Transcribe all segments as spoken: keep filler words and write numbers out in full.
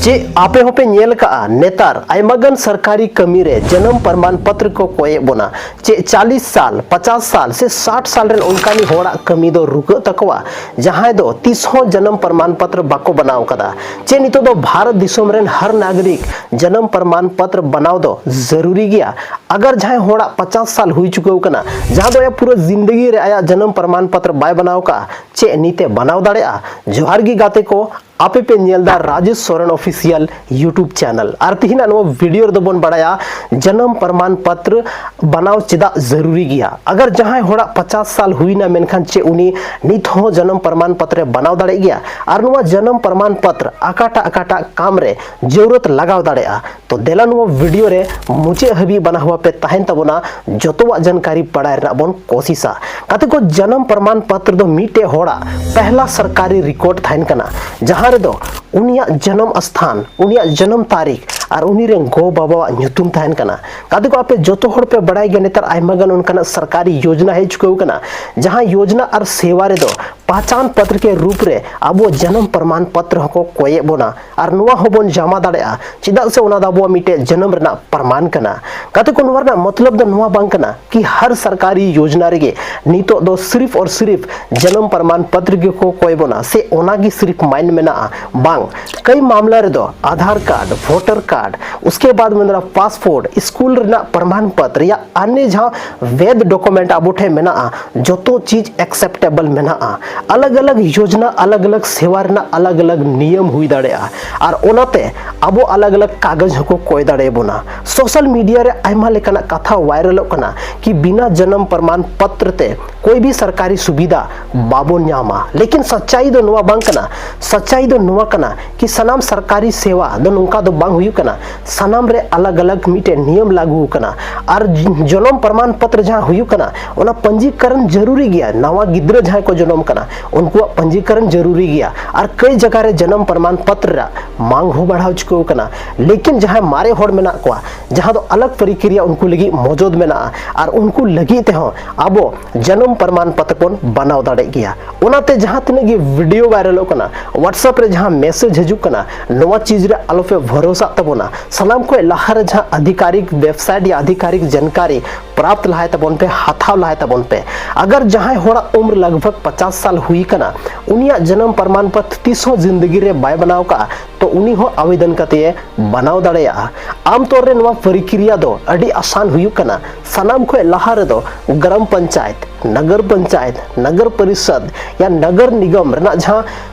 ᱪᱮᱫ ᱟᱯᱮ ᱦᱚᱸᱯᱮ ᱧᱮᱞ ᱠᱟᱜᱼᱟ, ᱱᱮᱛᱟᱨ ᱟᱭᱢᱟ ᱜᱟᱱ ᱥᱚᱨᱠᱟᱨᱤ ᱠᱟᱹᱢᱤ ᱨᱮ ᱡᱟᱱᱟᱢ ᱯᱨᱚᱢᱟᱱ ᱯᱚᱛᱨᱚ ᱠᱚ ᱠᱚᱭᱮᱫ ᱵᱚᱱᱟ? ᱪᱮᱫ ᱪᱟᱞᱤᱥ ᱥᱟᱞ, ᱯᱚᱪᱟᱥ ᱥᱟᱞ ᱥᱮ ᱥᱟᱴ ᱥᱟᱞ ᱨᱮᱱ ᱚᱱᱠᱟᱱᱤᱡ ᱦᱚᱲᱟᱜ ᱠᱟᱹᱢᱤ ᱫᱚ ᱨᱩᱠᱟᱹᱜ ᱛᱟᱠᱚᱣᱟ, ᱡᱟᱦᱟᱸᱭ ᱫᱚ ᱛᱤᱥ ᱦᱚᱸ ᱡᱟᱱᱟᱢ ᱯᱨᱚᱢᱟᱱ ᱯᱚᱛᱨᱚ ᱵᱟᱠᱚ ᱵᱮᱱᱟᱣ ᱠᱟᱫᱟ? ᱪᱮᱫ ᱱᱤᱛᱚᱜ ᱫᱚ ᱵᱷᱟᱨᱚᱛ ᱫᱤᱥᱚᱢ ᱨᱮᱱ ᱦᱟᱨ ᱱᱟᱜᱚᱨᱤᱠ ᱡᱟᱱᱟᱢ ᱯᱨᱚᱢᱟᱱ ᱯᱚᱛᱨᱚ ᱵᱮᱱᱟᱣ ᱫᱚ ᱡᱟᱹᱨᱩᱨᱤ ᱜᱮᱭᱟ? ᱟᱜᱟᱨ ᱡᱟᱦᱟᱸᱭ ᱦᱚᱲᱟᱜ ᱯᱚᱪᱟᱥ ᱥᱟᱞ ᱦᱩᱭ ᱪᱩᱠᱟᱹᱣ ᱠᱟᱱᱟ, ᱡᱟᱦᱟᱸ ᱫᱚ ᱟᱭᱟᱜ ᱯᱩᱨᱟᱹ ᱡᱤᱱᱫᱮᱜᱤ ᱨᱮ ᱟᱭᱟᱜ ᱡᱟᱱᱟᱢ ᱯᱨᱚᱢᱟᱱ ᱯᱚᱛᱨᱚ ᱵᱟᱭ ᱵᱮᱱᱟᱣ ᱠᱟᱜᱼᱟ, ᱪᱮᱫ ᱱᱤᱛᱮ ᱵᱮᱱᱟᱣ ᱫᱟᱲᱮᱭᱟᱜᱼᱟ? ᱡᱚᱦᱟᱨ ᱜᱮ ᱜᱟᱛᱮ ᱠᱚ, ᱟᱯᱮ ᱯᱮ ᱧᱮᱞ ᱫᱟ Rajesh Soren official YouTube channel. ᱟᱨ ᱛᱤᱦᱤᱧᱟᱜ ᱱᱚᱣᱟ ᱵᱷᱤᱰᱤᱭᱳ ᱨᱮᱫᱚ ᱵᱚᱱ ᱵᱟᱲᱟᱭᱟ ᱡᱟᱱᱟᱢ ᱯᱨᱚᱢᱟᱱ ᱯᱚᱛᱨᱚ ᱵᱮᱱᱟᱣ ᱪᱮᱫᱟᱜ ᱡᱟᱹᱨᱩᱨᱤ ᱜᱮᱭᱟ᱾ ᱟᱜᱟᱨ ᱡᱟᱦᱟᱸᱭ ᱦᱚᱲᱟᱜ ᱯᱚᱪᱟᱥ ᱥᱟᱞ ᱦᱩᱭᱱᱟ, ᱢᱮᱱᱠᱷᱟᱱ ᱪᱮᱫ ᱩᱱᱤ ᱱᱤᱛ ᱦᱚᱸ ᱡᱟᱱᱟᱢ ᱯᱨᱚᱢᱟᱱ ᱯᱚᱛᱨᱚ ᱵᱮᱱᱟᱣ ᱫᱟᱲᱮᱭᱟᱜ ᱜᱮᱭᱟ? ᱟᱨ ᱱᱚᱣᱟ ᱡᱟᱱᱟᱢ ᱯᱨᱚᱢᱟᱱ ᱯᱚᱛᱨᱚ ᱚᱠᱟᱴᱟᱜ ᱚᱠᱟᱴᱟᱜ ᱠᱟᱢ ᱨᱮ ᱡᱟᱹᱨᱩᱲ ᱞᱟᱜᱟᱣ ᱫᱟᱲᱮᱭᱟᱜᱼᱟ? ᱛᱚ ᱫᱮᱞᱟ ᱱᱚᱣᱟ ᱵᱷᱤᱰᱤᱭᱳ ᱨᱮ ᱢᱩᱪᱟᱹᱫ ᱦᱟᱹᱵᱤᱡ ᱵᱮᱱᱟᱣ ᱟᱯᱮ ᱛᱟᱦᱮᱱ ᱛᱟᱵᱚᱱᱟ, ᱡᱚᱛᱚᱣᱟᱜ ᱡᱟᱱᱠᱟᱨᱤ ᱵᱟᱲᱟᱭ ᱨᱮᱱᱟᱜ ᱵᱚᱱ ᱠᱳᱥᱤᱥᱟ᱾ ᱜᱟᱛᱮ ᱠᱚ, ᱡᱟᱱᱟᱢ ᱯᱨᱚᱢᱟᱱ ᱯᱚᱛᱨᱚ ᱫᱚ ᱢᱤᱫᱴᱮᱡ ᱦᱚᱲᱟᱜ ᱯᱮᱦᱞᱟ ᱥᱚᱨᱠᱟᱨᱤ ᱨᱮᱠᱚᱨᱰ ᱛᱟᱦᱮᱱ ᱠᱟᱱᱟ, ᱡᱟᱦᱟᱸ ᱨᱮᱫᱚ ᱩᱱᱤᱭᱟᱜ ᱡᱟᱱᱟᱢ ᱥᱛᱷᱟᱱ, ᱩᱱᱤᱭᱟᱜ ᱡᱟᱱᱟᱢ ᱛᱟᱹᱨᱤᱠᱷ ᱟᱨ ᱩᱱᱤ ᱨᱮᱱ ᱜᱚ ᱵᱟᱵᱟᱣᱟᱜ ᱧᱩᱛᱩᱢ ᱛᱟᱦᱮᱱ ᱠᱟᱱᱟ᱾ ᱜᱟᱛᱮ ᱠᱚ, ᱟᱯᱮ ᱡᱚᱛᱚ ᱦᱚᱲ ᱯᱮ ᱵᱟᱲᱟᱭ ᱜᱮᱭᱟ, ᱱᱮᱛᱟᱨ ᱟᱭᱢᱟ ᱜᱟᱱ ᱚᱱᱠᱟᱱᱟᱜ ᱥᱚᱨᱠᱟᱨᱤ ᱭᱳᱡᱽᱱᱟ ᱦᱮᱡ ᱪᱩᱠᱟᱹᱣ ᱠᱟᱱᱟ, ᱡᱟᱦᱟᱸ ᱭᱳᱡᱽᱱᱟ ᱟᱨ ᱥᱮᱣᱟ ᱨᱮᱫᱚ ᱯᱟᱦᱪᱟᱱ ᱯᱚᱛᱨᱚ ᱠᱮ ᱨᱩᱯ ᱨᱮ ᱟᱵᱚ ᱡᱟᱱᱟᱢ ᱯᱨᱚᱢᱟᱱ ᱯᱚᱛᱨᱚ ᱦᱚᱸᱠᱚ ᱠᱚᱭᱮᱫ ᱵᱚᱱᱟ, ᱟᱨ ᱱᱚᱣᱟ ᱦᱚᱸᱵᱚᱱ ᱡᱚᱢᱟ ᱫᱟᱲᱮᱭᱟᱜᱼᱟ, ᱪᱮᱫᱟᱜ ᱥᱮ ᱚᱱᱟ ᱫᱚ ᱟᱵᱚᱣᱟᱜ ᱢᱤᱫᱴᱮᱡ ᱡᱟᱱᱟᱢ ᱨᱮᱱᱟᱜ ᱯᱨᱚᱢᱟᱱ ᱠᱟᱱᱟ᱾ ᱜᱟᱛᱮ ᱠᱚ, ᱱᱚᱣᱟ ᱨᱮᱱᱟᱜ ᱢᱚᱛᱞᱚᱵ ᱫᱚ ᱱᱚᱣᱟ ᱵᱟᱝ ᱠᱟᱱᱟ ᱠᱤ ᱦᱟᱨ ᱥᱚᱨᱠᱟᱨᱤ ᱭᱳᱡᱽᱱᱟ ᱨᱮᱜᱮ ᱱᱤᱛᱚᱜ ᱫᱚ ᱥᱤᱨᱤᱯ ᱟᱨ ᱥᱤᱨᱤᱯ ᱡᱟᱱᱟᱢ ᱯᱨᱚᱢᱟᱱ ᱯᱚᱛᱨᱚ ᱜᱮᱠᱚ ᱠᱚᱭ ᱵᱚᱱᱟ ᱥᱮ ᱚᱱᱟ ᱜᱮ ᱥᱤᱨᱤᱯ ᱢᱟᱭᱤᱱ ᱢᱮᱱᱟᱜᱼᱟ᱾ ᱵᱟᱝ, ᱠᱟᱹᱭ ᱢᱟᱢᱞᱟ ᱨᱮᱫᱚ ᱟᱫᱷᱟᱨ ᱠᱟᱨᱰ, ᱵᱷᱳᱴᱟᱨ ᱠᱟᱨᱰ, ᱩᱥᱠᱮ ᱵᱟᱫ ᱢᱮᱱᱟᱜᱼᱟ ᱯᱟᱥᱯᱳᱨᱴ, ᱥᱠᱩᱞ ᱨᱮᱱᱟᱜ ᱯᱨᱚᱢᱟᱱ ᱯᱚᱛᱨᱚ ᱭᱟ ᱟᱱᱭ ᱡᱟᱦᱟᱸ ᱵᱮᱫ ᱰᱚᱠᱩᱢᱮᱱᱴ ᱟᱵᱚ ᱴᱷᱮᱱ ᱢᱮᱱᱟᱜᱼᱟ, ᱡᱚᱛᱚ ᱪᱤᱡᱽ ᱮᱠᱥᱮᱯᱴᱮᱵᱚᱞ ᱢᱮᱱᱟᱜᱼᱟ᱾ ᱟᱞᱟᱜᱽ ᱟᱞᱟᱜᱽ ᱭᱳᱡᱽᱱᱟ, ᱟᱞᱟᱜᱽ ᱟᱞᱟᱜᱽ ᱥᱮᱣᱟ ᱨᱮᱱᱟᱜ ᱟᱞᱟᱜᱽ ᱟᱞᱟᱜᱽ ᱱᱤᱭᱚᱢ ᱦᱩᱭ ᱫᱟᱲᱮᱭᱟᱜᱼᱟ, ᱟᱨ ᱚᱱᱟᱛᱮ ᱟᱵᱚ ᱟᱞᱟᱜᱽ ᱟᱞᱟᱜᱽ ᱠᱟᱜᱚᱡᱽ ᱦᱚᱸᱠᱚ ᱠᱚᱭ ᱫᱟᱲᱮᱭᱟᱵᱚᱱᱟ᱾ ᱥᱳᱥᱟᱞ ᱢᱤᱰᱤᱭᱟ ᱨᱮ ᱟᱭᱢᱟ ᱞᱮᱠᱟᱱᱟᱜ ᱠᱟᱛᱷᱟ ᱣᱟᱭᱨᱟᱞᱚᱜ ᱠᱟᱱᱟ ᱠᱤ ᱵᱤᱱᱟ ᱡᱟᱱᱟᱢ ᱯᱨᱚᱢᱟᱱ ᱯᱚᱛᱨᱚ ᱛᱮ ᱠᱳᱭ ᱵᱷᱤ ᱥᱚᱨᱠᱟᱨᱤ ᱥᱩᱵᱤᱫᱷᱟ ᱵᱟᱵᱚᱱ ᱧᱟᱢᱟ, ᱞᱮᱠᱤᱱ ᱥᱟᱪᱟᱭ ᱫᱚ ᱱᱚᱣᱟ ᱵᱟᱝ ᱠᱟᱱᱟ᱾ ᱥᱟᱪᱟᱭ ᱫᱚ ᱱᱚᱣᱟ ᱠᱟᱱᱟ ᱠᱤ ᱥᱟᱱᱟᱢ ᱥᱚᱨᱠᱟᱨᱤ ᱥᱮᱣᱟ ᱫᱚ ᱱᱚᱝᱠᱟ ᱫᱚ ᱵᱟᱝ ᱦᱩᱭᱩᱜ ᱠᱟᱱᱟ, ᱥᱟᱱᱟᱢ ᱨᱮ ᱟᱞᱟᱜᱽ ᱟᱞᱟᱜᱽ ᱢᱤᱫᱴᱮᱱ ᱱᱤᱭᱚᱢ ᱞᱟᱹᱜᱩ ᱠᱟᱱᱟ᱾ ᱟᱨ ᱡᱚᱱᱚᱢ ᱯᱨᱚᱢᱟᱱ ᱯᱚᱛᱨᱚ ᱡᱟᱦᱟᱸ ᱦᱩᱭᱩᱜ ᱠᱟᱱᱟ, ᱚᱱᱟ ᱯᱚᱧᱡᱤᱠᱚᱨᱚᱱ ᱡᱟᱹᱨᱩᱨᱤ ᱜᱮᱭᱟ᱾ ᱱᱟᱣᱟ ᱜᱤᱫᱽᱨᱟᱹ ᱡᱟᱦᱟᱸᱭ ᱠᱚ ᱡᱚᱱᱚᱢ ᱠᱟᱱᱟ, ᱩᱱᱠᱩᱣᱟᱜ ᱯᱚᱧᱡᱤᱠᱚᱨᱚᱱ ᱡᱟᱹᱨᱩᱨᱤ ᱜᱮᱭᱟ᱾ ᱟᱨ ᱠᱟᱹᱭ ᱡᱟᱭᱜᱟ ᱨᱮ ᱡᱟᱱᱟᱢ ᱯᱨᱚᱢᱟᱱ ᱯᱚᱛᱨᱚ ᱨᱮᱭᱟᱜ ᱢᱟᱝ ᱦᱚᱸ ᱵᱟᱲᱦᱟᱣ ᱪᱩᱠᱟᱹᱣ ᱠᱟᱱᱟ᱾ ᱞᱮᱠᱤᱱ ᱡᱟᱦᱟᱸᱭ ᱢᱟᱨᱮ ᱦᱚᱲ ᱢᱮᱱᱟᱜ ᱠᱚᱣᱟ, ᱡᱟᱦᱟᱸ ᱫᱚ ᱟᱞᱟᱜᱽ ᱯᱨᱚᱠᱨᱤᱭᱟ ᱩᱱᱠᱩ ᱞᱟᱹᱜᱤᱫ ᱢᱚᱡᱚᱫ ᱢᱮᱱᱟᱜᱼᱟ, ᱟᱨ ᱩᱱᱠᱩ ᱞᱟᱹᱜᱤᱫ ᱛᱮᱦᱚᱸ ᱟᱵᱚ ᱡᱟᱱᱟᱢ ᱯᱨᱚᱢᱟᱱ ᱯᱚᱛᱨᱚ ᱵᱚᱱ ᱵᱮᱱᱟᱣ ᱫᱟᱲᱮᱭᱟᱜ ᱜᱮᱭᱟ᱾ ᱚᱱᱟᱛᱮ ᱡᱟᱦᱟᱸ ᱛᱤᱱᱟᱹᱜ ᱜᱮ ᱵᱷᱤᱰᱤᱭᱳ ᱵᱷᱟᱭᱨᱟᱞᱚᱜ ᱠᱟᱱᱟ, WhatsApp ᱨᱮ ᱡᱟᱦᱟᱸ ᱢᱮᱥᱮᱡᱽ ᱦᱤᱡᱩᱜ ᱠᱟᱱᱟ, ᱱᱚᱣᱟ ᱪᱤᱡᱽ ᱨᱮ ᱟᱞᱚᱯᱮ ᱵᱷᱚᱨᱚᱥᱟᱜ ᱛᱟᱵᱚᱱᱟ᱾ ᱥᱟᱱᱟᱢ ᱠᱷᱚᱱ ᱞᱟᱦᱟ ᱨᱮ ᱡᱟᱦᱟᱸ ᱟᱫᱷᱤᱠᱟᱨᱤᱠ ᱣᱮᱵᱥᱟᱭᱤᱴ ᱭᱟ ᱟᱫᱷᱤᱠᱟᱨᱤᱠ ᱡᱟᱱᱠᱟᱨᱤ ᱯᱨᱟᱯᱛ ᱞᱟᱦᱟᱭ ᱛᱟᱵᱚᱱ ᱯᱮ, ᱦᱟᱛᱟᱣ ᱞᱟᱦᱟᱭ ᱛᱟᱵᱚᱱ ᱯᱮ᱾ ᱟᱜᱟᱨ ᱡᱟᱦᱟᱸᱭ ᱦᱚᱲᱟᱜ ᱩᱢᱨ ᱞᱟᱜᱽᱵᱷᱟᱜᱽ ᱯᱚᱪᱟᱥ ᱥᱟᱞ ᱦᱩᱭ ᱠᱟᱱᱟ, ᱩᱱᱤᱭᱟᱜ ᱡᱟᱱᱟᱢ ᱯᱨᱚᱢᱟᱱ ᱯᱚᱛᱨᱚ ᱛᱤᱥ ᱦᱚᱸ ᱡᱤᱱᱫᱮᱜᱤ ᱨᱮ ᱵᱟᱭ ᱵᱮᱱᱟᱣ ᱠᱟᱜᱼᱟ, ᱛᱚ ᱩᱱᱤ ᱦᱚᱸ ᱟᱵᱮᱫᱚᱱ ᱠᱟᱛᱮ ᱮ ᱵᱮᱱᱟᱣ ᱫᱟᱲᱮᱭᱟᱜᱼᱟ᱾ ᱟᱢ ᱛᱚᱨ ᱨᱮ ᱱᱚᱣᱟ ᱯᱨᱚᱠᱨᱤᱭᱟ ᱫᱚ ᱟᱹᱰᱤ ᱟᱥᱟᱱ ᱦᱩᱭᱩᱜ ᱠᱟᱱᱟ᱾ ᱥᱟᱱᱟᱢ ᱠᱷᱚᱱ ᱞᱟᱦᱟ ᱨᱮᱫᱚ ᱜᱨᱟᱢ ᱯᱚᱧᱪᱟᱭᱮᱛ, ᱱᱚᱜᱚᱨ ᱯᱚᱧᱪᱟᱭᱮᱛ, ᱱᱚᱜᱚᱨ ᱯᱚᱨᱤᱥᱚᱫ ᱭᱟ ᱱᱚᱜᱚᱨ ᱱᱤᱜᱚᱢ ᱨᱮᱱᱟᱜ ᱡᱟᱦᱟᱸ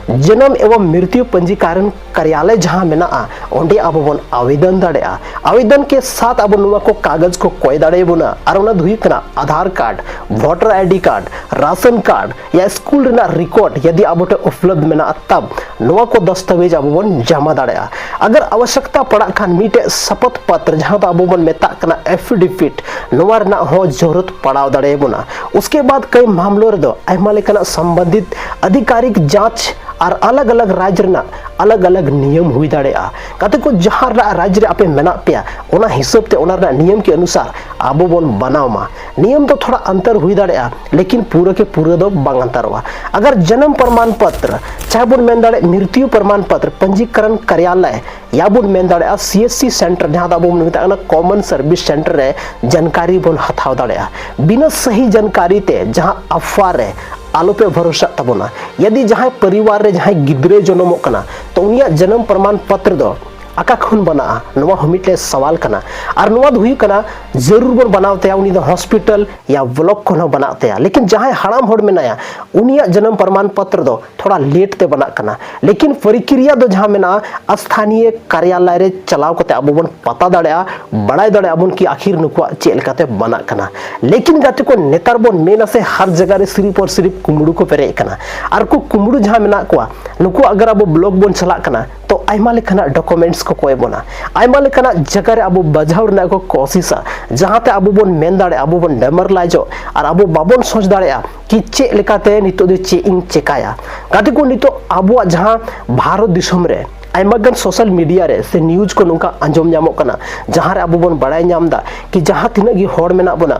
ᱡᱟᱱᱟᱢ ᱮᱵᱚᱝ ᱢᱨᱤᱛᱭᱩ ᱯᱚᱧᱡᱤᱠᱟᱨᱚᱱ ᱠᱟᱨᱭᱟᱞᱚᱭ ᱡᱟᱦᱟᱸ ᱢᱮᱱᱟᱜᱼᱟ, ᱚᱸᱰᱮ ᱟᱵᱚ ᱵᱚᱱ ᱟᱵᱮᱫᱚᱱ ᱫᱟᱲᱮᱭᱟᱜᱼᱟ᱾ ᱟᱵᱮᱫᱚᱱ ᱠᱮ ᱥᱟᱛ ᱟᱵᱚ ᱱᱚᱣᱟ ᱠᱚ ᱠᱟᱜᱚᱡᱽ ᱠᱚ ᱠᱚᱭ ᱫᱟᱲᱮᱭᱟᱵᱚᱱᱟ, ᱟᱨ ᱚᱱᱟ ᱫᱚ ᱦᱩᱭᱩᱜ ᱠᱟᱱᱟ Aadhaar card, voter ID card, ration card ᱭᱟ ᱥᱠᱩᱞ ᱨᱮᱱᱟᱜ ᱨᱮᱠᱚᱨᱰ ᱡᱩᱫᱤ ᱟᱵᱚ ᱴᱷᱮᱱ ᱩᱯᱞᱚᱵᱫᱷ ᱢᱮᱱᱟᱜᱼᱟ, ᱛᱟᱵ ᱱᱚᱣᱟ ᱠᱚ ᱫᱟᱥᱛᱟᱣᱮᱡᱽ ᱟᱵᱚ ᱵᱚᱱ ᱡᱚᱢᱟ ᱫᱟᱲᱮᱭᱟᱜᱼᱟ᱾ ᱟᱜᱟᱨ ᱟᱵᱚᱥᱭᱚᱠᱛᱟ ᱯᱟᱲᱟᱜ ᱠᱷᱟᱱ ᱢᱤᱫᱴᱮᱡ ᱥᱚᱯᱚᱛ ᱯᱚᱛᱨᱚ, ᱡᱟᱦᱟᱸ ᱫᱚ ᱟᱵᱚ ᱵᱚᱱ ᱢᱮᱛᱟᱜ ᱠᱟᱱᱟ ᱮᱯᱷᱤᱰᱮᱵᱷᱤᱴ, ᱱᱚᱣᱟ ᱨᱮᱱᱟᱜ ᱦᱚᱸ ᱡᱚᱨᱩᱨᱟᱛ ᱯᱟᱲᱟᱣ ᱫᱟᱲᱮᱭᱟᱵᱚᱱᱟ᱾ ᱩᱥᱠᱮ ᱵᱟᱫ ᱠᱟᱹᱭ ᱢᱟᱢᱞᱳ ᱨᱮᱫᱚ ᱟᱭᱢᱟ ᱞᱮᱠᱟᱱᱟᱜ ᱥᱚᱢᱵᱚᱱᱫᱷᱤᱛ ᱟᱫᱷᱤᱠᱟᱨᱤᱠ ᱡᱟᱸᱪ ᱟᱨ ᱟᱞᱟᱜᱽ ᱟᱞᱟᱜᱽ ᱨᱟᱡᱽ ᱨᱮᱱᱟᱜ ᱟᱞᱟᱜᱽ ᱟᱞᱟᱜᱽ ᱱᱤᱭᱚᱢ ᱦᱩᱭ ᱫᱟᱲᱮᱭᱟᱜᱼᱟ᱾ ᱜᱟᱛᱮ ᱠᱚ, ᱡᱟᱦᱟᱸ ᱨᱮᱱᱟᱜ ᱨᱟᱡᱽ ᱨᱮ ᱟᱯᱮ ᱢᱮᱱᱟᱜ ᱯᱮᱭᱟ, ᱚᱱᱟ ᱦᱤᱥᱟᱹᱵ ᱛᱮ ᱚᱱᱟ ᱨᱮᱱᱟᱜ ᱱᱤᱭᱚᱢ ᱠᱮ ᱚᱱᱩᱥᱟᱨ ᱟᱵᱚ ᱵᱚᱱ ᱵᱟᱱᱟᱣ ᱢᱟ᱾ ᱱᱤᱭᱚᱢ ᱫᱚ ᱛᱷᱚᱲᱟ ᱟᱱᱛᱟᱨ ᱦᱩᱭ ᱫᱟᱲᱮᱭᱟᱜᱼᱟ, ᱞᱮᱠᱤᱱ ᱯᱩᱨᱟᱹ ᱠᱮ ᱯᱩᱨᱟᱹ ᱫᱚ ᱵᱟᱝ ᱟᱱᱛᱟᱨᱚᱜᱼᱟ᱾ ᱟᱜᱟᱨ ᱡᱟᱱᱟᱢ ᱯᱨᱚᱢᱟᱱ ᱯᱚᱛᱨᱚ, ᱪᱟᱦᱮ ᱵᱚᱱ ᱢᱮᱱ ᱫᱟᱲᱮᱭᱟᱜ ᱢᱨᱤᱛᱭᱩ ᱯᱨᱚᱢᱟᱱ ᱯᱚᱛᱨᱚ, ᱯᱚᱧᱡᱤᱠᱚᱨᱚᱱ ᱠᱟᱨᱭᱟᱞᱚᱭ ᱭᱟ ᱵᱚᱱ ᱢᱮᱱ ᱫᱟᱲᱮᱭᱟᱜᱼᱟ ᱥᱤ ᱮᱥ ᱥᱤ ᱥᱮᱱᱴᱟᱨ, ᱡᱟᱦᱟᱸ ᱫᱚ ᱟᱵᱚ ᱵᱚᱱ ᱢᱮᱛᱟᱜ ᱠᱟᱱᱟ ᱠᱚᱢᱚᱱ ᱥᱟᱨᱵᱷᱤᱥ ᱥᱮᱱᱴᱟᱨ ᱨᱮ ᱡᱟᱱᱠᱟᱨᱤ ᱵᱚᱱ ᱦᱟᱛᱟᱣ ᱫᱟᱲᱮᱭᱟᱜᱼᱟ᱾ ᱵᱤᱱᱟᱹ ᱥᱟᱹᱦᱤ ᱡᱟᱱᱠᱟᱨᱤ ᱛᱮ ᱡᱟᱦᱟᱸ ᱟᱯᱷᱣᱟ ᱨᱮ ᱟᱞᱚᱯᱮ ᱵᱷᱚᱨᱚᱥᱟᱜ ᱛᱟᱵᱚᱱᱟ᱾ ᱡᱩᱫᱤ ᱡᱟᱦᱟᱸᱭ ᱯᱚᱨᱤᱵᱟᱨ ᱨᱮ ᱡᱟᱦᱟᱸᱭ ᱜᱤᱫᱽᱨᱟᱹᱭ ᱡᱚᱱᱚᱢᱚᱜ ᱠᱟᱱᱟ, ᱛᱚ ᱩᱱᱤᱭᱟᱜ ᱡᱟᱱᱟᱢ ᱯᱨᱚᱢᱟᱱ ᱯᱚᱛᱨᱚ ᱫᱚ ᱟᱠᱟ ᱠᱷᱚᱱ ᱵᱮᱱᱟᱜᱼᱟ? ᱱᱚᱣᱟ ᱦᱚᱸ ᱢᱤᱫᱴᱮᱡ ᱥᱟᱣᱟᱞ ᱠᱟᱱᱟ᱾ ᱟᱨ ᱱᱚᱣᱟ ᱫᱚ ᱦᱩᱭᱩᱜ ᱠᱟᱱᱟ ᱡᱟᱹᱨᱩᱲ ᱵᱚᱱ ᱵᱮᱱᱟᱣ ᱛᱟᱭᱟ, ᱩᱱᱤ ᱫᱚ ᱦᱚᱥᱯᱤᱴᱟᱞ ᱭᱟ ᱵᱞᱚᱠ ᱠᱷᱚᱱ ᱦᱚᱸ ᱵᱮᱱᱟᱜ ᱛᱟᱭᱟ᱾ ᱞᱮᱠᱤᱱ ᱡᱟᱦᱟᱸᱭ ᱦᱟᱲᱟᱢ ᱦᱚᱲ ᱢᱮᱱᱟᱭᱟ, ᱩᱱᱤᱭᱟᱜ ᱡᱟᱱᱟᱢ ᱯᱨᱚᱢᱟᱱ ᱯᱚᱛᱨᱚ ᱫᱚ ᱛᱷᱚᱲᱟ ᱞᱮᱴ ᱛᱮ ᱵᱮᱱᱟᱜ ᱠᱟᱱᱟ᱾ ᱞᱮᱠᱤᱱ ᱯᱨᱚᱠᱨᱤᱭᱟ ᱫᱚ ᱡᱟᱦᱟᱸ ᱢᱮᱱᱟᱜᱼᱟ, ᱥᱛᱷᱟᱱᱤᱭᱚ ᱠᱟᱨᱭᱟᱞᱚᱭ ᱨᱮ ᱪᱟᱞᱟᱣ ᱠᱟᱛᱮ ᱟᱵᱚ ᱵᱚᱱ ᱯᱟᱛᱟ ᱫᱟᱲᱮᱭᱟᱜᱼᱟ, ᱵᱟᱲᱟᱭ ᱫᱟᱲᱮᱭᱟᱜᱼᱟ ᱵᱚᱱ ᱠᱤ ᱟᱹᱠᱷᱤᱨ ᱱᱩᱠᱩᱣᱟᱜ ᱪᱮᱫ ᱞᱮᱠᱟᱛᱮ ᱵᱮᱱᱟᱜ ᱠᱟᱱᱟ᱾ ᱞᱮᱠᱤᱱ ᱜᱟᱛᱮ ᱠᱚ, ᱱᱮᱛᱟᱨ ᱵᱚᱱ ᱢᱮᱱᱟ ᱥᱮ ᱦᱟᱨ ᱡᱟᱭᱜᱟ ᱨᱮ ᱥᱤᱨᱤᱯ ᱟᱨ ᱥᱤᱨᱤᱯ ᱠᱩᱢᱵᱽᱲᱩ ᱠᱚ ᱯᱮᱨᱮᱡ ᱠᱟᱱᱟ᱾ ᱟᱨ ᱠᱚ ᱠᱩᱢᱵᱽᱲᱩ ᱡᱟᱦᱟᱸ ᱢᱮᱱᱟᱜ ᱠᱚᱣᱟ, ᱱᱩᱠᱩ ᱟᱜᱟᱨ ᱟᱵᱚ ᱵᱞᱚᱠ ᱵᱚᱱ ᱪᱟᱞᱟᱜ ᱠᱟᱱᱟ, ᱛᱚ ᱟᱭᱢᱟ ᱞᱮᱠᱟᱱᱟᱜ ᱰᱚᱠᱩᱢᱮᱱᱴᱥ ᱠᱚ ᱠᱚᱭ ᱵᱚᱱᱟ, ᱟᱭᱢᱟ ᱞᱮᱠᱟᱱᱟᱜ ᱡᱟᱭᱜᱟ ᱨᱮ ᱟᱵᱚ ᱵᱟᱡᱷᱟᱣ ᱨᱮᱱᱟᱜ ᱠᱚ ᱠᱳᱥᱤᱥᱟ, ᱡᱟᱦᱟᱸᱛᱮ ᱟᱵᱚ ᱵᱚᱱ ᱢᱮᱱ ᱫᱟᱲᱮᱭᱟᱜᱼᱟ, ᱟᱵᱚ ᱵᱚᱱ ᱰᱮᱢᱚᱨᱞᱟᱭᱤᱡᱚᱜ ᱟᱨ ᱟᱵᱚ ᱵᱟᱵᱚᱱ ᱥᱚᱪ ᱫᱟᱲᱮᱭᱟᱜᱼᱟ ᱠᱤ ᱪᱮᱫ ᱞᱮᱠᱟᱛᱮ ᱱᱤᱛᱚᱜ ᱫᱚ ᱪᱮᱫ ᱤᱧ ᱪᱮᱠᱟᱭᱟ᱾ ᱜᱟᱛᱮ ᱠᱚ, ᱱᱤᱛᱚᱜ ᱟᱵᱚᱣᱟᱜ ᱡᱟᱦᱟᱸ ᱵᱷᱟᱨᱚᱛ ᱫᱤᱥᱚᱢ ᱨᱮ ᱟᱭᱢᱟ ᱜᱟᱱ ᱥᱳᱥᱟᱞ ᱢᱤᱰᱤᱭᱟ ᱨᱮ ᱥᱮ ᱱᱤᱭᱩᱡᱽ ᱠᱚ ᱱᱚᱝᱠᱟ ᱟᱸᱡᱚᱢ ᱧᱟᱢᱚᱜ ᱠᱟᱱᱟ, ᱡᱟᱦᱟᱸ ᱨᱮ ᱟᱵᱚ ᱵᱚᱱ ᱵᱟᱲᱟᱭ ᱧᱟᱢ ᱮᱫᱟ ᱠᱤ ᱡᱟᱦᱟᱸ ᱛᱤᱱᱟᱹᱜ ᱜᱮ ᱦᱚᱲ ᱢᱮᱱᱟᱜ ᱵᱚᱱᱟ,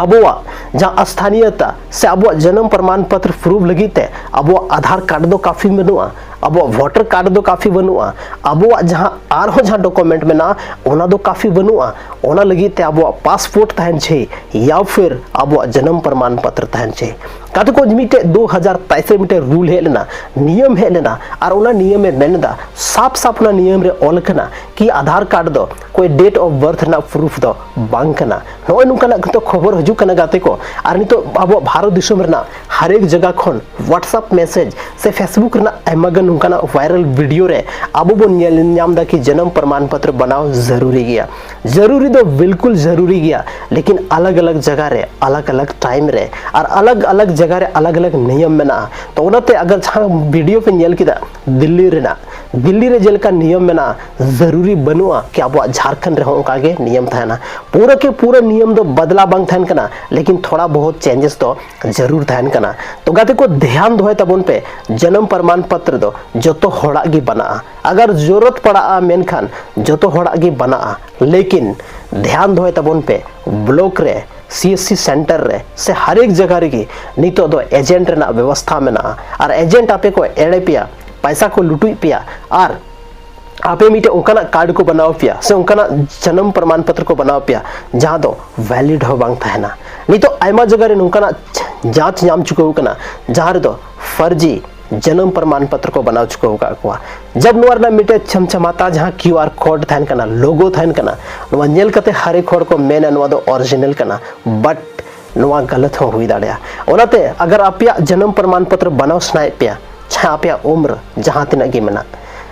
ᱟᱵᱚᱣᱟᱜ ᱡᱟᱦᱟᱸ ᱟᱥᱛᱷᱟᱱᱤᱭᱚᱛᱟ ᱥᱮ ᱟᱵᱚᱣᱟᱜ ᱡᱟᱱᱟᱢ ᱯᱨᱚᱢᱟᱱ ᱯᱚᱛᱨᱚ ᱯᱨᱩᱯᱷ ᱞᱟᱹᱜᱤᱫ ᱛᱮ ᱟᱵᱚᱣᱟᱜ ᱟᱫᱷᱟᱨ ᱠᱟᱨᱰ ᱫᱚ ᱠᱟᱹᱯᱷᱤ ᱵᱟᱹᱱᱩᱜᱼᱟ, ᱟᱵᱚᱣᱟᱜ ᱵᱷᱳᱴᱟᱨ ᱠᱟᱨᱰ ᱫᱚ ᱠᱟᱹᱯᱷᱤ ᱵᱟᱹᱱᱩᱜᱼᱟ, ᱟᱵᱚᱣᱟᱜ ᱡᱟᱦᱟᱸ ᱟᱨᱦᱚᱸ ᱡᱟᱦᱟᱸ ᱰᱚᱠᱩᱢᱮᱱᱴ ᱢᱮᱱᱟᱜᱼᱟ ᱚᱱᱟ ᱫᱚ ᱠᱟᱹᱯᱷᱤ ᱵᱟᱹᱱᱩᱜᱼᱟ᱾ ᱚᱱᱟ ᱞᱟᱹᱜᱤᱫ ᱛᱮ ᱟᱵᱚᱣᱟᱜ ᱯᱟᱥᱯᱳᱨᱴ ᱛᱟᱦᱮᱱ ᱪᱟᱹᱦᱤ ᱭᱟ ᱯᱷᱤᱨ ᱟᱵᱚᱣᱟᱜ ᱡᱟᱱᱟᱢ ᱯᱨᱚᱢᱟᱱ ᱯᱚᱛᱨᱚ ᱛᱟᱦᱮᱱ ᱪᱟᱹᱦᱤ᱾ ᱜᱟᱛᱮ ᱠᱚ, ᱢᱤᱫᱴᱮᱡ ᱫᱩ ᱦᱟᱡᱟᱨ ᱛᱮᱭᱤᱥ ᱨᱮ ᱢᱤᱫᱴᱮᱡ ᱨᱩᱞ ᱦᱮᱡ ᱞᱮᱱᱟ, ᱱᱤᱭᱚᱢ ᱦᱮᱡ ᱞᱮᱱᱟ, ᱟᱨ ᱚᱱᱟ ᱱᱤᱭᱚᱢᱮ ᱢᱮᱱ ᱮᱫᱟ, ᱥᱟᱯ ᱥᱟᱯ ᱚᱱᱟ ᱱᱤᱭᱚᱢ ᱨᱮ ᱚᱞ ᱠᱟᱱᱟ ᱠᱤ ᱟᱫᱷᱟᱨ ᱠᱟᱨᱰ ᱫᱚ ᱠᱚᱭ ᱰᱮᱴ ᱚᱯᱷ ᱵᱟᱨᱛᱷ ᱨᱮᱱᱟᱜ ᱯᱨᱩᱯᱷ ᱫᱚ ᱵᱟᱝ ᱠᱟᱱᱟ᱾ ᱱᱚᱜᱼᱚᱭ ᱱᱚᱝᱠᱟᱱᱟᱜ ᱠᱤᱱᱛᱩ ᱠᱷᱚᱵᱚᱨ ᱦᱤᱡᱩᱜ ᱠᱟᱱᱟ ᱜᱟᱛᱮ ᱠᱚ, ᱟᱨ ᱱᱤᱛᱚᱜ ᱟᱵᱚᱣᱟᱜ ᱵᱷᱟᱨᱚᱛ ᱫᱤᱥᱚᱢ ᱨᱮᱱᱟᱜ ᱦᱟᱨᱮᱠ ᱡᱟᱭᱜᱟ ᱠᱷᱚᱱ WhatsApp ᱢᱮᱥᱮᱡᱽ ᱥᱮ Facebook ᱨᱮᱱᱟᱜ ᱟᱭᱢᱟ ᱜᱟᱱ ᱱᱚᱝᱠᱟᱱᱟᱜ ᱵᱷᱟᱭᱨᱟᱞ ᱵᱷᱤᱰᱤᱭᱳ ᱨᱮ ᱟᱵᱚ ᱵᱚᱱ ᱧᱮᱞ ᱧᱟᱢ ᱮᱫᱟ ᱠᱤ ᱡᱟᱱᱟᱢ ᱯᱨᱚᱢᱟᱱ ᱯᱚᱛᱨᱚ ᱵᱮᱱᱟᱣ ᱡᱟᱹᱨᱩᱨᱤ ᱜᱮᱭᱟ᱾ ᱡᱟᱹᱨᱩᱨᱤ ᱫᱚ ᱵᱤᱞᱠᱩᱞ ᱡᱟᱹᱨᱩᱨᱤ ᱜᱮᱭᱟ, ᱞᱮᱠᱤᱱ ᱟᱞᱟᱜᱽ ᱟᱞᱟᱜᱽ ᱡᱟᱭᱜᱟ ᱨᱮ ᱟᱞᱟᱜᱽ ᱟᱞᱟᱜᱽ ᱴᱟᱭᱤᱢ ᱨᱮ ᱟᱨ ᱟᱞᱟᱜᱽ ᱟᱞᱟᱜᱽ ᱡᱟᱭᱜᱟ ᱨᱮ ᱟᱞᱟᱜᱽ ᱟᱞᱟᱜᱽ ᱱᱤᱭᱚᱢ ᱢᱮᱱᱟᱜᱼᱟ᱾ ᱛᱚ ᱚᱱᱟᱛᱮ ᱟᱜᱟᱨ ᱡᱟᱦᱟᱸ ᱵᱷᱤᱰᱤᱭᱳ ᱯᱮ ᱧᱮᱞ ᱠᱮᱫᱟ ᱫᱤᱞᱞᱤ ᱨᱮᱱᱟᱜ, ᱫᱤᱞᱞᱤ ᱨᱮ ᱡᱮᱞᱮᱠᱟ ᱱᱤᱭᱚᱢ ᱢᱮᱱᱟᱜᱼᱟ, ᱡᱟᱹᱨᱩᱨᱤ ᱵᱟᱹᱱᱩᱜᱼᱟ ᱠᱤ ᱟᱵᱚᱣᱟᱜ ᱡᱷᱟᱲᱠᱷᱚᱸᱰ ᱨᱮᱦᱚᱸ ᱚᱱᱠᱟ ᱜᱮ ᱱᱤᱭᱚᱢ ᱛᱟᱦᱮᱱᱟ᱾ ᱯᱩᱨᱟᱹ ᱠᱮ ᱯᱩᱨᱟᱹ ᱱᱤᱭᱚᱢ ᱫᱚ ᱵᱟᱫᱞᱟ ᱵᱟᱝ ᱛᱟᱦᱮᱱ ᱠᱟᱱᱟ, ᱞᱮᱠᱤᱱ ᱛᱷᱚᱲᱟ ᱵᱚᱦᱩᱛ ᱪᱮᱧᱡᱮᱥ ᱫᱚ ᱡᱟᱹᱨᱩᱲ ᱛᱟᱦᱮᱱ ᱠᱟᱱᱟ᱾ ᱛᱚ ᱜᱟᱛᱮ ᱠᱚ, ᱫᱷᱮᱭᱟᱱ ᱫᱚᱦᱚᱭ ᱛᱟᱵᱚᱱ ᱯᱮ, ᱡᱟᱱᱟᱢ ᱯᱨᱚᱢᱟᱱ ᱯᱚᱛᱨᱚ ᱫᱚ ᱡᱚᱛᱚ ᱦᱚᱲᱟᱜ ᱜᱮ ᱵᱮᱱᱟᱜᱼᱟ᱾ ᱟᱜᱟᱨ ᱡᱚᱨᱩᱨᱟᱛ ᱯᱟᱲᱟᱜᱼᱟ ᱢᱮᱱᱠᱷᱟᱱ ᱡᱚᱛᱚ ᱦᱚᱲᱟᱜ ᱜᱮ ᱵᱮᱱᱟᱜᱼᱟ, ᱞᱮᱠᱤᱱ ᱫᱷᱮᱭᱟᱱ ᱫᱚᱦᱚᱭ ᱛᱟᱵᱚᱱ ᱯᱮ, ᱵᱞᱚᱠ ᱨᱮ, CSC ᱥᱮᱱᱴᱟᱨ ᱨᱮ ᱥᱮ ᱦᱟᱨᱮᱠ ᱡᱟᱭᱜᱟ ᱨᱮᱜᱮ ᱱᱤᱛᱚᱜ ᱫᱚ ᱮᱡᱮᱱᱴ ᱨᱮᱱᱟᱜ ᱵᱮᱵᱚᱥᱛᱷᱟ ᱢᱮᱱᱟᱜᱼᱟ᱾ ᱟᱨ ᱮᱡᱮᱱᱴ ᱟᱯᱮ ᱠᱚ ᱮᱲᱮ ᱯᱮᱭᱟ, ᱯᱟᱭᱥᱟ ᱠᱚ ᱞᱩᱴᱩᱡ ᱯᱮᱭᱟ, ᱟᱨ ᱟᱯᱮ ᱢᱤᱫᱴᱮᱱ ᱚᱱᱠᱟᱱᱟᱜ ᱠᱟᱨᱰ ᱠᱚ ᱵᱮᱱᱟᱣ ᱯᱮᱭᱟ ᱥᱮ ᱚᱱᱠᱟᱱᱟᱜ ᱡᱟᱱᱟᱢ ᱯᱨᱚᱢᱟᱱ ᱯᱚᱛᱨᱚ ᱠᱚ ᱵᱮᱱᱟᱣ ᱯᱮᱭᱟ ᱡᱟᱦᱟᱸ ᱫᱚ ᱵᱷᱮᱞᱤᱰ ᱦᱚᱸ ᱵᱟᱝ ᱛᱟᱦᱮᱱᱟ᱾ ᱱᱤᱛᱚᱜ ᱟᱭᱢᱟ ᱡᱟᱭᱜᱟ ᱨᱮ ᱱᱚᱝᱠᱟᱱᱟᱜ ᱡᱟᱸᱪ ᱧᱟᱢ ᱪᱩᱠᱟᱹᱣ ᱠᱟᱱᱟ ᱡᱟᱦᱟᱸ ᱨᱮᱫᱚ ᱯᱷᱟᱨᱡᱤ ᱡᱟᱱᱟᱢ ᱯᱨᱚᱢᱟᱱ ᱯᱚᱛᱨᱚ ᱠᱚ ᱵᱮᱱᱟᱣ ᱪᱩᱠᱟᱹᱣ ᱟᱠᱟᱫ ᱠᱚᱣᱟ᱾ ᱡᱟᱵ ᱱᱚᱣᱟ ᱨᱮᱱᱟᱜ ᱢᱤᱫᱴᱮᱡ ᱪᱷᱟᱢᱪᱷᱟᱢᱟᱛᱟ ᱡᱟᱦᱟᱸ QR ᱠᱳᱰ ᱛᱟᱦᱮᱱ ᱠᱟᱱᱟ, ᱞᱳᱜᱳ ᱛᱟᱦᱮᱱ ᱠᱟᱱᱟ, ᱱᱚᱣᱟ ᱧᱮᱞ ᱠᱟᱛᱮ ᱦᱟᱨᱮᱠ ᱦᱚᱲ ᱠᱚ ᱢᱮᱱᱟ ᱱᱚᱣᱟ ᱫᱚ ᱚᱨᱤᱡᱤᱱᱟᱞ ᱠᱟᱱᱟ, ᱵᱟᱴ ᱱᱚᱣᱟ ᱜᱟᱞᱟᱛ ᱦᱚᱸ ᱦᱩᱭ ᱫᱟᱲᱮᱭᱟᱜᱼᱟ᱾ ᱚᱱᱟᱛᱮ ᱟᱜᱟᱨ ᱟᱯᱮᱭᱟᱜ ᱡᱟᱱᱟᱢ ᱯᱨᱚᱢᱟᱱ ᱯᱚᱛᱨᱚ ᱵᱮᱱᱟᱣ ᱥᱟᱱᱟᱭᱮᱫ ᱯᱮᱭᱟ, ᱪᱟᱦᱮ ᱟᱯᱮᱭᱟᱜ ᱩᱢᱨ ᱡᱟᱦᱟᱸ ᱛᱤᱱᱟᱹᱜ ᱜᱮ ᱢᱮᱱᱟᱜ,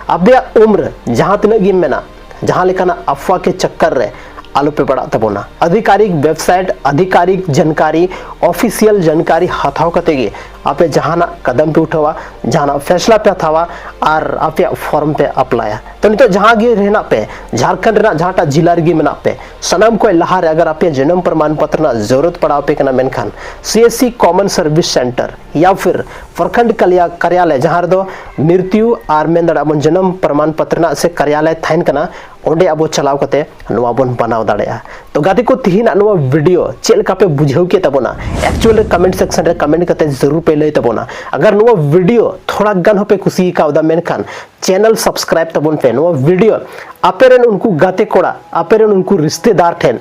ᱟᱯᱮᱭᱟᱜ ᱩᱢᱨ ᱡᱟᱦᱟᱸ ᱛᱤᱱᱟᱹᱜ ᱜᱮ ᱢᱮᱱᱟᱜ, ᱡᱟᱦᱟᱸ ᱞᱮᱠᱟᱱᱟᱜ ᱟᱯᱷᱣᱟ ᱠᱮ ᱪᱟᱠᱠᱟᱨ ᱨᱮ ᱟᱞᱚᱯᱮ ᱯᱟᱲᱟᱜ ᱛᱟᱵᱚᱱᱟ᱾ ᱟᱫᱷᱤᱠᱟᱨᱤᱠ ᱣᱮᱵᱥᱟᱭᱤᱴ, ᱟᱫᱷᱤᱠᱟᱨᱤᱠ ᱡᱟᱱᱠᱟᱨᱤ, ᱚᱯᱷᱤᱥᱤᱭᱟᱞ ᱡᱟᱱᱠᱟᱨᱤ ᱦᱟᱛᱟᱣ ᱠᱟᱛᱮ ᱜᱮ ᱟᱯᱮ ᱡᱟᱦᱟᱱᱟᱜ ᱠᱟᱫᱟᱢ ᱯᱮ ᱩᱴᱷᱟᱹᱣᱟ, ᱡᱟᱦᱟᱱᱟᱜ ᱯᱷᱮᱥᱞᱟ ᱯᱮ ᱦᱟᱛᱟᱣᱟ ᱟᱨ ᱟᱯᱮᱭᱟᱜ ᱯᱷᱚᱨᱢ ᱯᱮ ᱟᱯᱞᱟᱭᱟ᱾ ᱛᱚ ᱱᱤᱛᱚᱜ ᱡᱟᱦᱟᱸ ᱜᱮ ᱦᱮᱱᱟᱜ ᱯᱮ, ᱡᱷᱟᱲᱠᱷᱚᱸᱰ ᱨᱮᱱᱟᱜ ᱡᱟᱦᱟᱸᱴᱟᱜ ᱡᱤᱞᱟ ᱨᱮᱜᱮ ᱢᱮᱱᱟᱜ ᱯᱮ, ᱥᱟᱱᱟᱢ ᱠᱷᱚᱱ ᱞᱟᱦᱟ ᱨᱮ ᱟᱜᱟᱨ ᱟᱯᱮᱭᱟᱜ ᱡᱚᱱᱚᱢ ᱯᱨᱚᱢᱟᱱ ᱯᱚᱛᱨᱚ ᱨᱮᱱᱟᱜ ᱡᱟᱹᱨᱩᱲᱟᱛ ᱯᱟᱲᱟᱣ ᱟᱯᱮ ᱠᱟᱱᱟ, ᱢᱮᱱᱠᱷᱟᱱ C S C common service centre ᱭᱟ ᱯᱷᱤᱨ ᱯᱨᱚᱠᱷᱚᱸᱰ ᱠᱟᱞᱭᱟ-, ᱠᱟᱨᱭᱟᱞᱚᱭ, ᱡᱟᱦᱟᱸ ᱨᱮᱫᱚ ᱢᱨᱤᱛᱭᱩ ᱟᱨ ᱢᱮᱱ ᱫᱟᱲᱮᱭᱟᱜᱼᱟ ᱵᱚᱱ ᱡᱚᱱᱚᱢ ᱯᱨᱚᱢᱟᱱ ᱯᱚᱛᱨᱚ ᱨᱮᱱᱟᱜ ᱥᱮ ᱠᱟᱨᱭᱟᱞᱚᱭ ᱛᱟᱦᱮᱱ ᱠᱟᱱᱟ, ᱚᱸᱰᱮ ᱟᱵᱚ ᱪᱟᱞᱟᱣ ᱠᱟᱛᱮ ᱱᱚᱣᱟ ᱵᱚᱱ ᱵᱮᱱᱟᱣ ᱫᱟᱲᱮᱭᱟᱜᱼᱟ᱾ ᱛᱚ ᱜᱟᱛᱮ ᱠᱚ, ᱛᱤᱦᱤᱧᱟᱜ ᱱᱚᱣᱟ ᱵᱷᱤᱰᱤᱭᱳ ᱪᱮᱫ ᱞᱮᱠᱟ ᱯᱮ ᱵᱩᱡᱷᱟᱹᱣ ᱠᱮᱫ ᱛᱟᱵᱚᱱᱟ? ᱮᱠᱪᱩᱭᱮᱞ ᱨᱮ ᱠᱚᱢᱮᱱᱴ ᱥᱮᱠᱥᱚᱱ ᱨᱮ ᱠᱚᱢᱮᱱᱴ ᱠᱟᱛᱮ ᱡᱟᱹᱨᱩᱲ ᱯᱮ ᱞᱟᱹᱭ ᱛᱟᱵᱚᱱᱟ᱾ ᱟᱜᱟᱨ ᱱᱚᱣᱟ ᱵᱷᱤᱰᱤᱭᱳ ᱛᱷᱚᱲᱟ ᱜᱟᱱ ᱦᱚᱸᱯᱮ ᱠᱩᱥᱤ ᱠᱟᱣᱫᱟ, ᱢᱮᱱᱠᱷᱟᱱ ᱪᱮᱱᱮᱞ ᱥᱟᱵᱥᱠᱨᱟᱭᱤᱵ ᱛᱟᱵᱚᱱ ᱯᱮ᱾ ᱱᱚᱣᱟ ᱵᱷᱤᱰᱤᱭᱳ ᱟᱯᱮ ᱨᱮᱱ ᱩᱱᱠᱩ ᱜᱟᱛᱮ ᱠᱚᱲᱟ, ᱟᱯᱮ ᱨᱮᱱ ᱩᱱᱠᱩ ᱨᱤᱥᱛᱮᱫᱟᱨ ᱴᱷᱮᱱ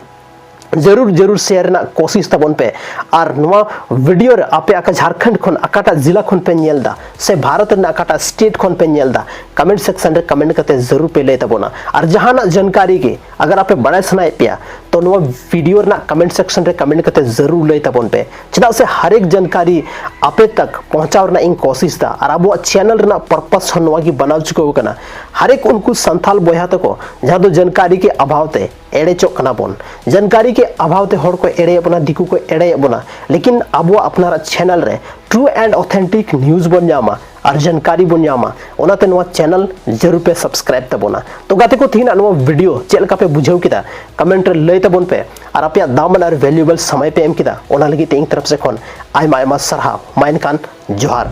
ᱡᱟᱹᱨᱩᱲ ᱡᱟᱹᱨᱩᱲ ᱥᱮᱭᱟᱨ ᱨᱮᱱᱟᱜ ᱠᱳᱥᱤᱥ ᱛᱟᱵᱚᱱ ᱯᱮ᱾ ᱟᱨ ᱱᱚᱣᱟ ᱵᱷᱤᱰᱤᱭᱳ ᱨᱮ ᱟᱯᱮ ᱟᱠᱟ ᱡᱷᱟᱲᱠᱷᱚᱸᱰ ᱠᱷᱚᱱ ᱚᱠᱟᱴᱟᱜ ᱡᱮᱞᱟ ᱠᱷᱚᱱ ᱯᱮ ᱧᱮᱞ ᱮᱫᱟ ᱥᱮ ᱵᱷᱟᱨᱚᱛ ᱨᱮᱱᱟᱜ ᱚᱠᱟᱴᱟᱜ ᱥᱴᱮᱴ ᱠᱷᱚᱱ ᱯᱮ ᱧᱮᱞ ᱮᱫᱟ, ᱠᱚᱢᱮᱱᱴ ᱥᱮᱠᱥᱚᱱ ᱨᱮ ᱠᱚᱢᱮᱱᱴ ᱠᱟᱛᱮ ᱡᱟᱹᱨᱩᱲ ᱯᱮ ᱞᱟᱹᱭ ᱛᱟᱵᱚᱱᱟ᱾ ᱟᱨ ᱡᱟᱦᱟᱱᱟᱜ ᱡᱟᱱᱠᱟᱨᱤ ᱜᱮ ᱟᱜᱟᱨ ᱟᱯᱮ ᱵᱟᱲᱟᱭ ᱥᱟᱱᱟᱭᱮᱫ ᱯᱮᱭᱟ, ᱛᱚ ᱱᱚᱣᱟ ᱵᱷᱤᱰᱤᱭᱳ ᱨᱮᱱᱟᱜ ᱠᱚᱢᱮᱱᱴ ᱥᱮᱠᱥᱚᱱ ᱨᱮ ᱠᱚᱢᱮᱱᱴ ᱠᱟᱛᱮ ᱡᱟᱹᱨᱩᱲ ᱞᱟᱹᱭ ᱛᱟᱵᱚᱱ ᱯᱮ᱾ ᱪᱮᱫᱟᱜ ᱥᱮ ᱦᱟᱨᱮᱠ ᱡᱟᱱᱠᱟᱨᱤ ᱟᱯᱮ ᱛᱟᱠ ᱯᱚᱦᱚᱸᱪᱟᱣ ᱨᱮᱱᱟᱜ ᱤᱧ ᱠᱳᱥᱤᱥ ᱮᱫᱟ᱾ ᱟᱨ ᱟᱵᱚᱣᱟᱜ ᱪᱮᱱᱮᱞ ᱨᱮᱱᱟᱜ ᱯᱟᱨᱯᱟᱥ ᱦᱚᱸ ᱱᱚᱣᱟ ᱜᱮ ᱵᱮᱱᱟᱣ ᱪᱩᱠᱟᱹᱣ ᱠᱟᱱᱟ᱾ ᱦᱟᱨᱮᱠ ᱩᱱᱠᱩ ᱥᱟᱱᱛᱟᱞ ᱵᱚᱭᱦᱟ ᱛᱟᱠᱚ ᱡᱟᱦᱟᱸ ᱫᱚ ᱡᱟᱱᱠᱟᱨᱤ ᱠᱮ ᱚᱵᱷᱟᱣ ᱛᱮ ᱮᱲᱮᱪᱚᱜ ᱠᱟᱱᱟ ᱵᱚᱱ, ᱡᱟᱱᱠᱟᱨᱤ ᱠᱮ ᱚᱵᱷᱟᱣ ᱛᱮ ᱦᱚᱲ ᱠᱚ ᱮᱲᱮᱭᱮᱫ ᱵᱚᱱᱟ, ᱫᱤᱠᱩ ᱠᱚ ᱮᱲᱮᱭᱮᱫ ᱵᱚᱱᱟ, ᱞᱮᱠᱤᱱ ᱟᱵᱚᱣᱟᱜ ᱟᱯᱱᱟᱨᱟᱜ ᱪᱮᱱᱮᱞ ᱨᱮ ᱴᱨᱩ ᱮᱱᱰ ᱚᱛᱷᱮᱱᱴᱤᱠ ᱱᱤᱭᱩᱡᱽ ᱵᱚᱱ ᱧᱟᱢᱟ ᱟᱨ ᱡᱟᱱᱠᱟᱨᱤ ᱵᱚᱱ ᱧᱟᱢᱟ᱾ ᱚᱱᱟᱛᱮ ᱱᱚᱣᱟ ᱪᱮᱱᱮᱞ ᱡᱟᱹᱨᱩᱲ ᱯᱮ ᱥᱟᱵᱥᱠᱨᱟᱭᱤᱵ ᱛᱟᱵᱚᱱᱟ᱾ ᱛᱚ ᱜᱟᱛᱮ ᱠᱚ, ᱛᱤᱦᱤᱧᱟᱜ ᱱᱚᱣᱟ ᱵᱷᱤᱰᱤᱭᱳ ᱪᱮᱫ ᱞᱮᱠᱟ ᱯᱮ ᱵᱩᱡᱷᱟᱹᱣ ᱠᱮᱫᱟ? ᱠᱚᱢᱮᱱᱴ ᱨᱮ ᱞᱟᱹᱭ ᱛᱟᱵᱚᱱ ᱯᱮ᱾ ᱟᱨ ᱟᱯᱮᱭᱟᱜ ᱫᱟᱢᱟᱱ ᱟᱨ ᱵᱷᱮᱞᱩᱭᱮᱵᱚᱞ ᱥᱚᱢᱚᱭ ᱯᱮ ᱮᱢ ᱠᱮᱫᱟ, ᱚᱱᱟ ᱞᱟᱹᱜᱤᱫ ᱛᱮ ᱤᱧ ᱛᱚᱨᱚᱯ ᱥᱮᱫ ᱠᱷᱚᱱ ᱟᱭᱢᱟ ᱟᱭᱢᱟ ᱥᱟᱨᱦᱟᱣ᱾ ᱢᱟ ᱮᱱᱠᱷᱟᱱ ᱡᱚᱦᱟᱨ᱾